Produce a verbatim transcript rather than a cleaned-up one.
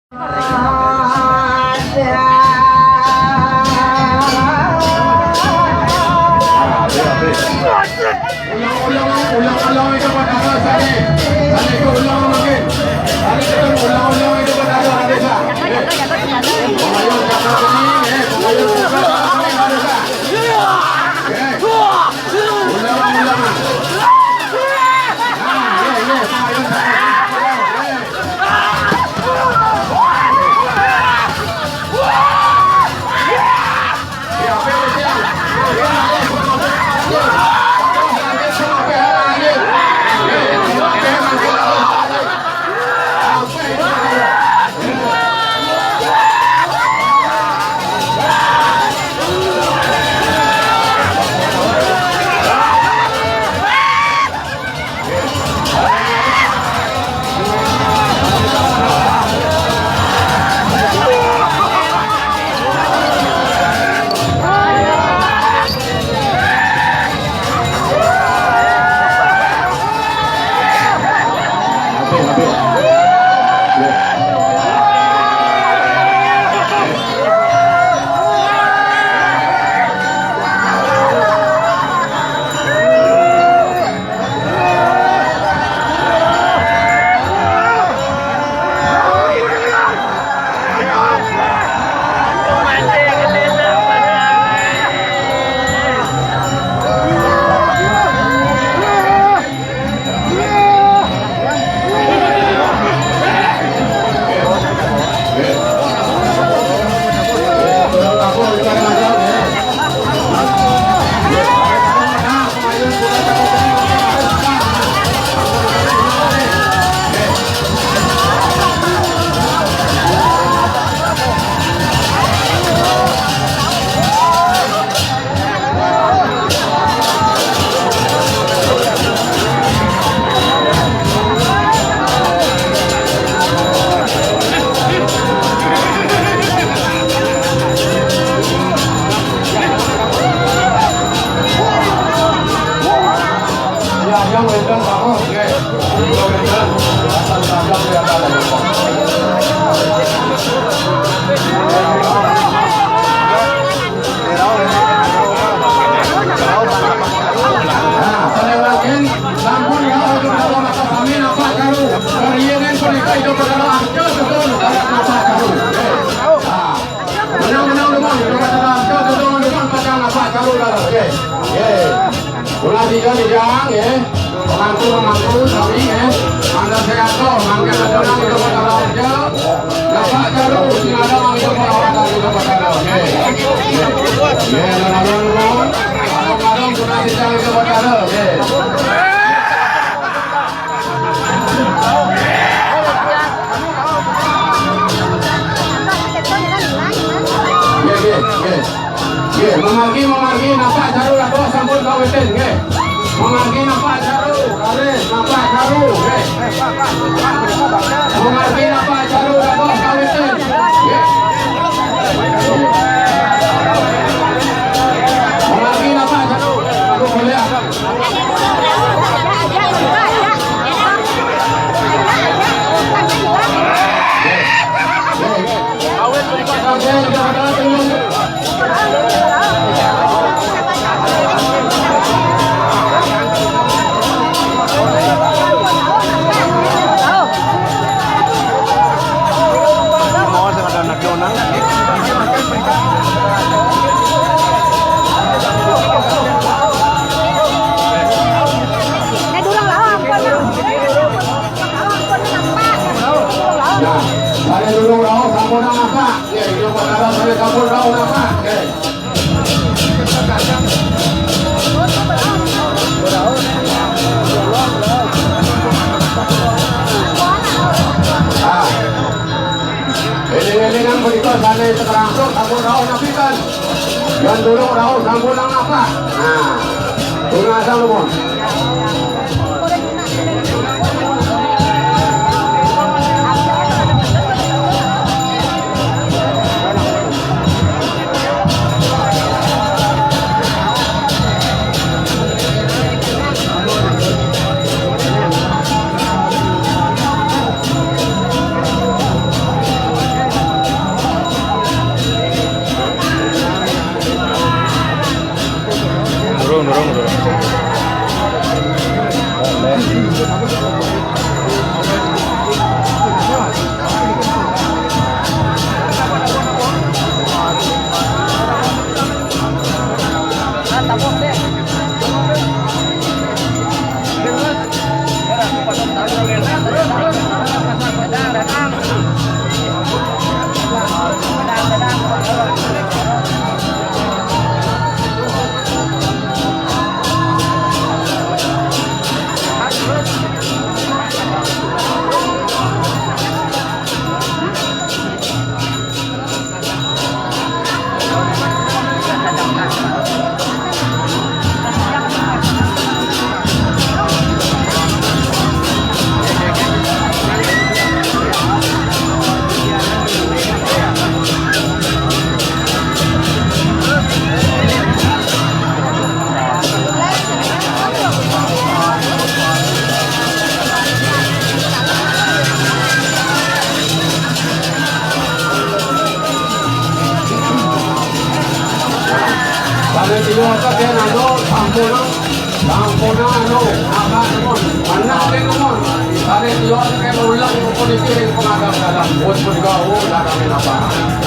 Ulang, ulang, ulang, ulang itu perkara tadi. Tadi itu ulang lagi. Tadi itu ulang, ulang itu perkara tadi, Sa. Eh. Pengayuh cakar kuning, eh. Pengayuh cakar kuning, ada, Sa. Eh. Ulang, ulang. Ah, ya, ya, pengayuh cakar kuning. Eh. Nah, pada lagi sampun ya, untuk kalau mata kami nampak karu. Kalian yang boleh kayak itu kalau angka betul, kalau nampak karu. Nah, menang-menang rumah, itu kata angka betul, rumah pasang nampak karu kalau. Oke. Oke. Ulah tiga, tiga, ya. Pemangku, pemangku, sami, ya. Mangga saya atau, mangga ada orang itu kata angka. Nampak karu, sing ada orang itu kata angka, itu kata angka. Oke. Ya, lalu, lalu. Kalau sudah tidak itu perkara, oke. Oke, oke, oke. Oke, memargi, memargi, nampak caru lah, bos, sampun kawitin, oke. Memargi, nampak caru, garis, nampak caru, oke. Memargi, nampak caru lah, bos, kawitin, oke. Memargi, nampak caru, aku boleh, ah. Nah, saya dulu, Raul, sampun nampak. Ya, itu perkara saya sampun, Raul, nampak. Oke. Ah. Eling-elingan punika sané termasuk sampun rauh napikan. Yan durung rauh sampun nang apa? Nah, tungasa nuwun. Iyo, tapi anu, sampun, sampun, anu, apa, anu, mana ada, anu, ada iyo, kayak ulang, pun itu yang pengadap dalam, pun, pun, kau, dah kami apa.